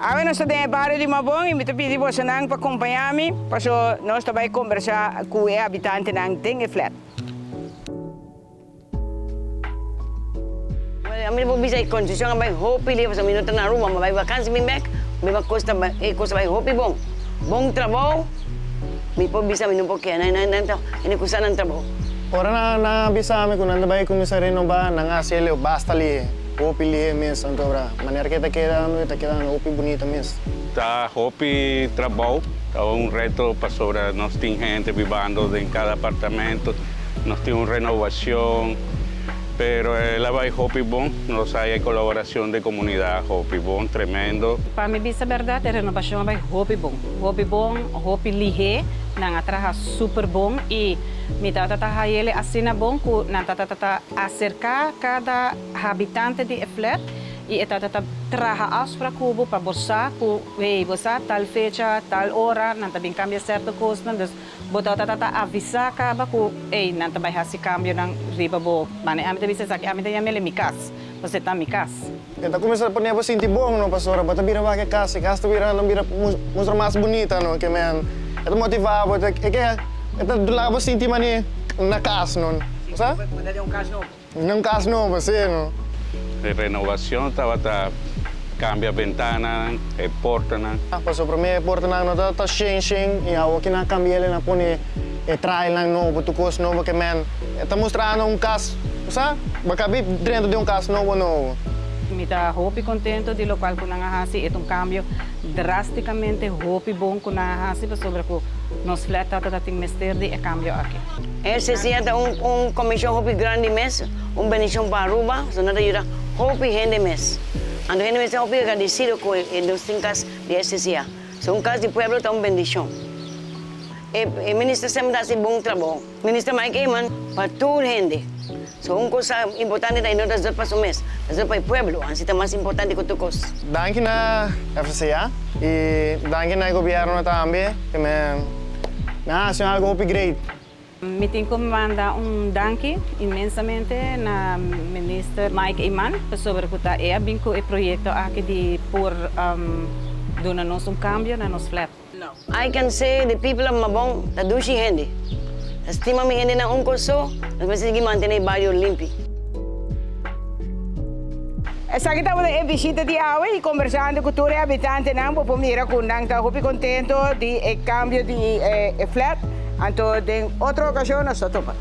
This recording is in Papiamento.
Awe nos ta den e bario di Mabon y mi ta pidi bosonan pa compaña mi paso nos ta bay combersa cu e habitantenan den e flat. Bueno, ami no por bisa e construccion a bay hopi leu pasobra mi no ta na Aruba, mi a bay vakantie bin bek, mi ba cos ta bay e cos a bay hopi bon. Bon trabou, mi por bisa mi no por keda, nan nan ta hende cu sa nan trabou. Ora nan a bisa mi cu nan ta bay cuminsa renoba, nan a haci leu basta lihe, hopi lihe mes, anto ora manera cu e ta kedando, e ta kedando hopi bunita mes. Ta hopi trabou, ta un reto pasobra nos tin hende bibando den cada apartamento, nos tin un renovacion, pero el a bay hopi bon, nos haya e colaboracion di comunidad hopi bon, tremendo. Pa mi bisa berdad e renovacion a bay hopi bon, hopi bon, hopi lihe, nan a traha super bon y mi tata ta hayele asina bon cu nan tata ta acerca cada habitante di e flat I e tata ta traha afsprak ku bo pa bo sa ku, hey, bo sa tal fecha, tal ora nan ta bin kambia serto kosnan, dus bo tata ta avisá kaba ku, hey, nan ta bai hasi kambionan riba bo. Mane ami ta bisa esaki, ami ta yam'el e mi kas, pasobra e ta mi kas. E ta kuminsá pone bo sinti bon no, pasobra bo ta bira wak e kas, e kas ta bira lo bira mustra mas bunita no, ke men e ta motivá bo, e ke e ta laga bo sinti mane na kas no, bo sa? Bo ta den un kas nobo. Na un cas nobo, si no. E renovacion tabata cambia bentananan, e portanan. Pasobra prome e portanan no tabata shen shen y awo ki nan a cambia el e nan pone e trailnan nobo, tur cos nobo ke men e ta mustrando un cas, bo sa, bo a cabi drenta den un cas nobo nobo. Mi ta hopi contento di locual cu nan a haci, e ta un cambio drasticamente hopi bon cu nan a haci pasobra cu nos flat tabata tin mester di e cambio aki. SCCA ta un un comision hopi grandi mes, un bendicion pa Aruba, so nan ta yuda hopi hende mes. Anto hende mes ta hopi agradecido cu e nos tin cas di SCCA. So un cas di pueblo ta un bendicion. E e minister semper ta haci bon trabou. Minister Mike Eman pa tur hende. So un cosa importante ta e no ta zot pa su mes, ta zot pa e pueblo, ansi ta mas importante cu tur cos. Danki na FCCA y danki na e gobierno tambe que me me a haci algo hopi great. Mi tin cu manda un danki inmensamente na Minister Mike Eman pasobra cu ta e a bin cu e proyecto aki di por duna nos un cambio na nos flat. I can say the people of Mabon ta dushi hende. Ta stima mi hendenan un cos so, nos mester sigui mantene e bario limpi. Esaki tabata e bishita di awe y conversando cu tur e habitantenan bo por mira cu nan ta hopi contento di e cambio di e flat. Anto den otro ocasion nos ta topa.